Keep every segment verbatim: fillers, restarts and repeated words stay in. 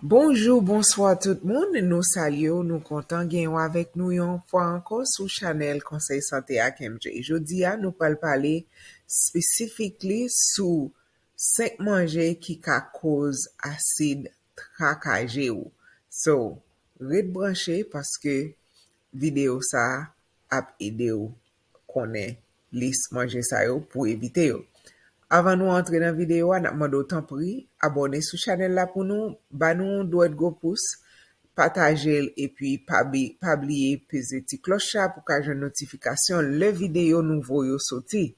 Bonjou, bonswa tout moun. Nou salye w, nou kontan gen w avèk nou yon fwa ankò sou chanèl Konsèy Sante ak M J. Jodi a, nou pral pale specifically sou senk manje ki ka koz asid trakaje w. So, ret branche paske videyo sa a ap ede w konnen lis manje sa yo pou evite yo. Avan nou antre nan videyo a, n ap mande w tanpri abòne sou chanèl la pou nou, ba nou yon dwèt gwo pous, pataje l epi pa bi- pa bliye peze ti klòch la pou ka jwenn notifikasyon lè videyo nouvo yo soti.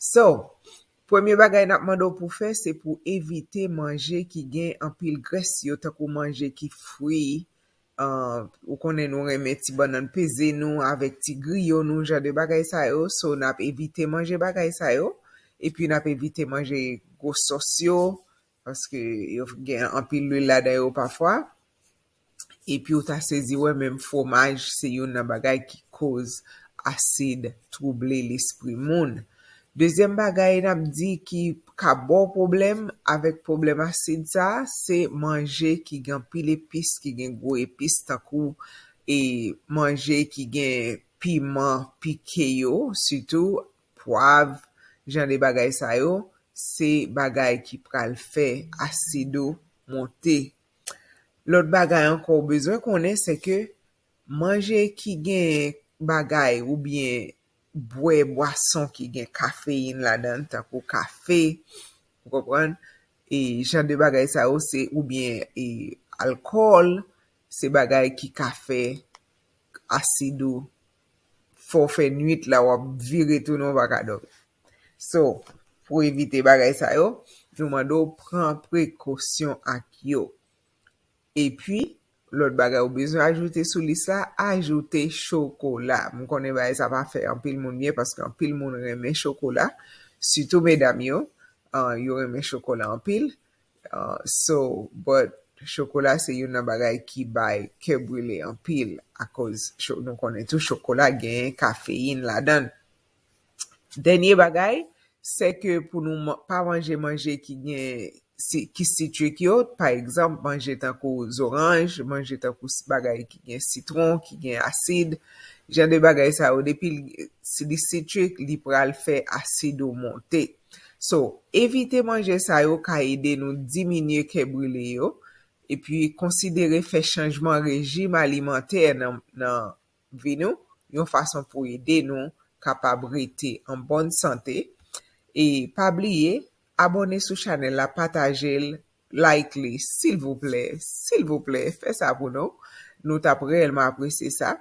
So, premye bagay n ap mande w pou fè se pou evite manje ki gen anpil grès yo, tankou manje ki fri, uh, ou konnen nou renmen ti bannann peze nou avèk ti griyo nou, jan de bagay sa yo. So, n ap evite manje bagay sa yo. Epi n ap evite manje gwo sòs yo, paske yo gen anpil lwil ladan yo pafwa. Epi ou ta sezi wè menm fwomaj se youn nan bagay ki koz asid twouble lespri moun. Dezyèm bagay n ap di ki ka ba w pwoblèm avèk pwoblèm asid sa, se manje ki gen anpil epis, ki gen gwo epis, tankou e manje ki gen piman pike yo, sitou pwav, jan de bagay sa yo, se bagay ki pral fè asid ou monte. Lòt bagay ankò ou bezwen konnen, se ke manje ki gen bagay oubyen bwè bwason ki gen kafeyin ladan, tankou kafe, ou konprann? E jan de bagay sa yo, se oubyen e alkòl, se bagay ki ka fè asid ou fè w fè nwit la, w ap vire tounen, w pa ka dòmi. So, pou evite bagay sa yo, nou mande w pran prekosyon ak yo. Epi, lòt bagay ou bezwen ajoute sou lis la, ajoute chokola. M konnen bagay sa pa fè anpil moun byen paske anpil moun renmen chokola, sitou medam yo, uh, yo renmen chokola anpil. Uh, so, but chokola se youn nan bagay ki bay kè brile anpil, akoz cho- nou konnen tou chokola gen kafeyin ladan l. Dènye bagay, se ke pou nou pa manje manje ki gen si- ki sitrik yo, pa egzanp, manje tankou zoranj, manje tankou bagay ki gen sitwon, ki gen asid, jan de bagay sa yo, depi li sitrik, li pral fè asid ou monte. So, evite manje sa yo ka ede nou diminye kè brile yo, epi konsidere fè chanjman rejim alimantè nan, nan vi nou, yon fason pou ede nou kapab rete an bòn sante. E pa bliye, abòne sou chanèl la, pataje l, like li, silvouplè, silvouplè, fè sa pou nou. Nou t ap reyèlman apresye sa.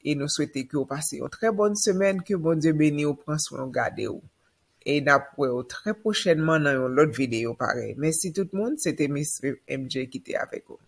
E nou swete ke w pase yon trè bòn semèn, ke Bondye beni w, pran swen w, gade w. E n ap wè w trè pwochènman nan yon lòt videyo parèy. Mèsi tout moun, se te Miss M J ki te avèk ou.